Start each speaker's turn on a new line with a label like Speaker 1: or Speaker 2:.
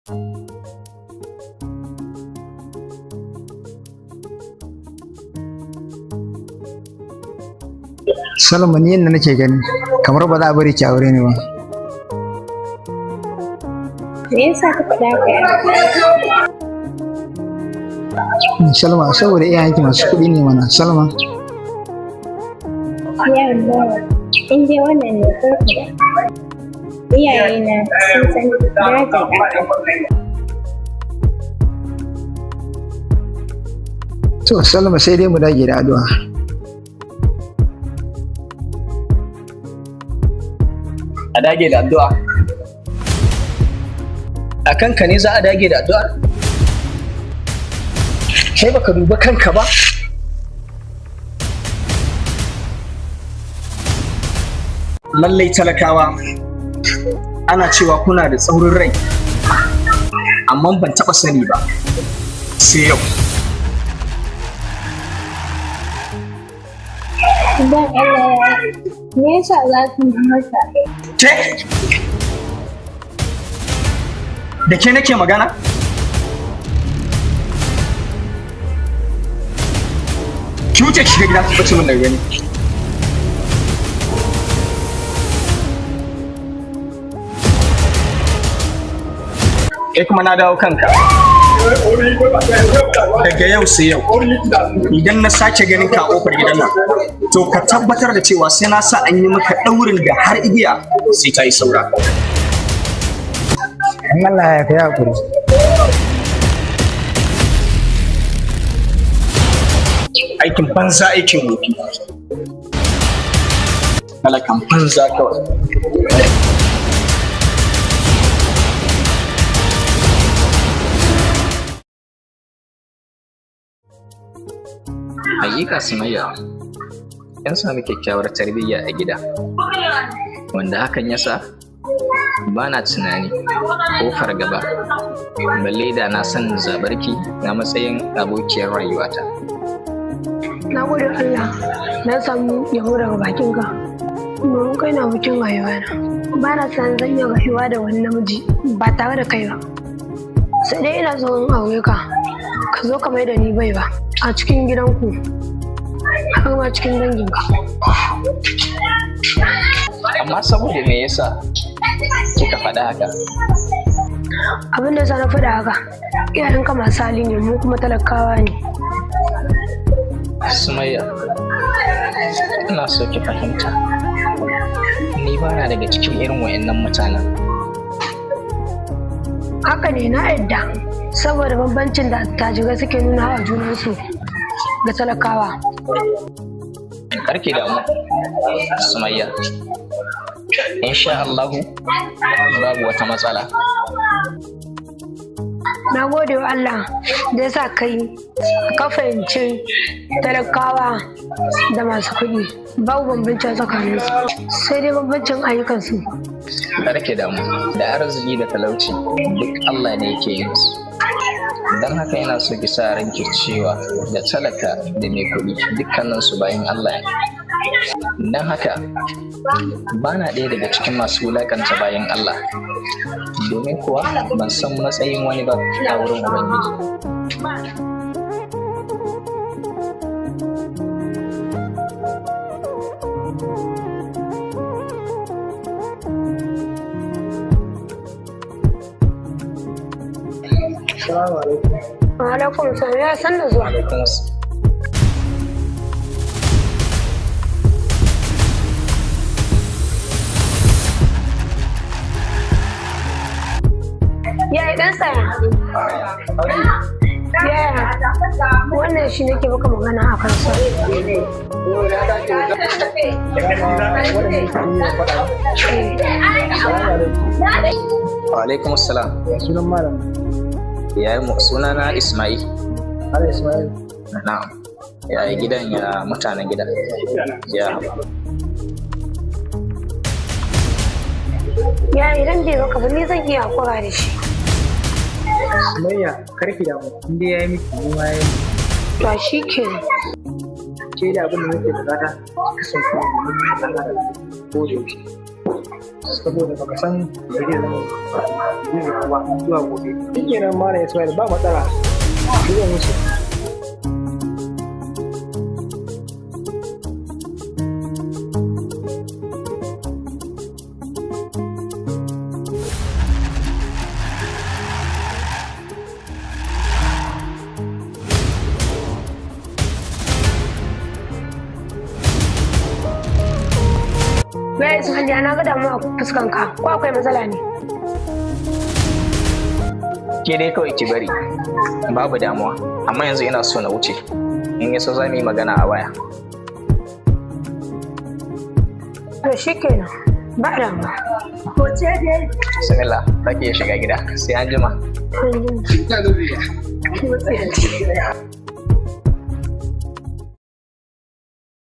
Speaker 1: Salma, ni yadda nake gani kamar ba za a bari ki aure ni ba.
Speaker 2: Me yasa ka faɗa haka ya?
Speaker 1: Salma, saboda iyayenki masu kuɗi ne mana, Salma.
Speaker 2: Ya Allah, in dai wannan ne karka da. Iyayena sun san darajar ɗan.
Speaker 1: To Salma, sai dai mu dage da addu'a.
Speaker 3: A dage da addu'a. A kanka ne za a dage da addu'a? Kai baka duba kanka ba? Lallai talakawa ana cewa kuna da tsaurin rai, amma ban taɓa sani ba sai yau.
Speaker 2: Don Allah ya, me yasa za ka yi haka?
Speaker 3: Ke? Da ke nake magana? Ki wuce ki shiga gida ki bace min daga gani. Kai kuma na dawo kanka. Daga yau sai yau, idan na sake ganin ka a ƙofar gidan nan, to ka tabbatar da cewa sai na sa an yi maka ɗaurin da har igiya sai ta yi saura.
Speaker 1: In Allah ya kai hakuri.
Speaker 3: Aikin banza, aikin wofi. Talakan banza kawai.
Speaker 4: Hakika Sumayya, kin sami kyakkyawar tarbiyya a gida, wanda hakan ya sa ba na tunani ko fargaba, balle da na san zabarki na matsayin abokiyar rayuwata.
Speaker 5: Na gode Allah na samu yabo daga bakinka. Domin kai na abokin rayuwana. Ba na san zan iya rayuwa da wani namiji ba tare da kai ba. Sai dai ina son in aure ka, ka zo ka mai da ni baiwa a cikin gidanku, har ma cikin danginka.
Speaker 4: Amma saboda me yasa kika faɗa haka?
Speaker 5: Abin da yasa na faɗa haka, iyayenka masu hali ne, mu kuma talakawa ne.
Speaker 4: Sumayya, ina so ki fahimta, ni ba na daga cikin irin wayannan mutanen.
Speaker 5: Haka ne, na yadda, saboda bambancin da attajirai suke nuna wa junansu ga talakawa.
Speaker 4: Karki damu, Sumayya. Insha Allahu, babu wata matsala.
Speaker 5: Na gode wa Allah da ya sa kai ka fahimci talakawa da masu kuɗi babu bambanci a tsakaninsu, sai dai bambancin ayyukansu.
Speaker 4: Karki damu, da arziki da talauci duk Allah ne yake yin su. Don haka ina so ki sa ranki cewa da talaka da mai kuɗi dukkaninsu bayan Allah ne. Don haka ba na ɗaya daga cikin masu wulaƙanta bayan Allah, domin kuwa ban san matsayin wani ba a wurin Ubangiji.
Speaker 1: Assalamu alaikum.
Speaker 5: Wa alaikum salam, ya san da zuwa.
Speaker 4: Alaikum.
Speaker 5: Ya yi ɗan tsaya. Yaya, wannan shi nake maka magana a kansa.
Speaker 4: Wa alaikum assalam.
Speaker 1: Sunan malam.
Speaker 4: Ya sunana Ismail.
Speaker 1: Malam Ismail.
Speaker 4: Na'am. Ya gidan, ya mutanen gida. Ya.
Speaker 5: Ya idan bai maka ba, ni zan iya hakura da shi.
Speaker 1: Sumayya, karki damu, in dai yayi miki, ni ma yayi.
Speaker 5: To shi kenan.
Speaker 1: Ke da abin da nake bukata kasance da mun dan adam ko da yaushe. Saboda baka san me zai zama zai zama ba zuwa gobe. Shikenan Malam Ismail, ba matsala. Ni zan wuce.
Speaker 5: Ya yi Hajiya, na ga damuwa a fuskanka, ko akwai matsala ne?
Speaker 4: Ke dai kawai ki bari, babu damuwa, amma yanzu ina so na wuce, in yaso za mu yi magana a waya.
Speaker 5: To shikenan, ba damuwa.
Speaker 4: Bismillah, za ki iya shiga gida, sai an jima.
Speaker 5: An jima.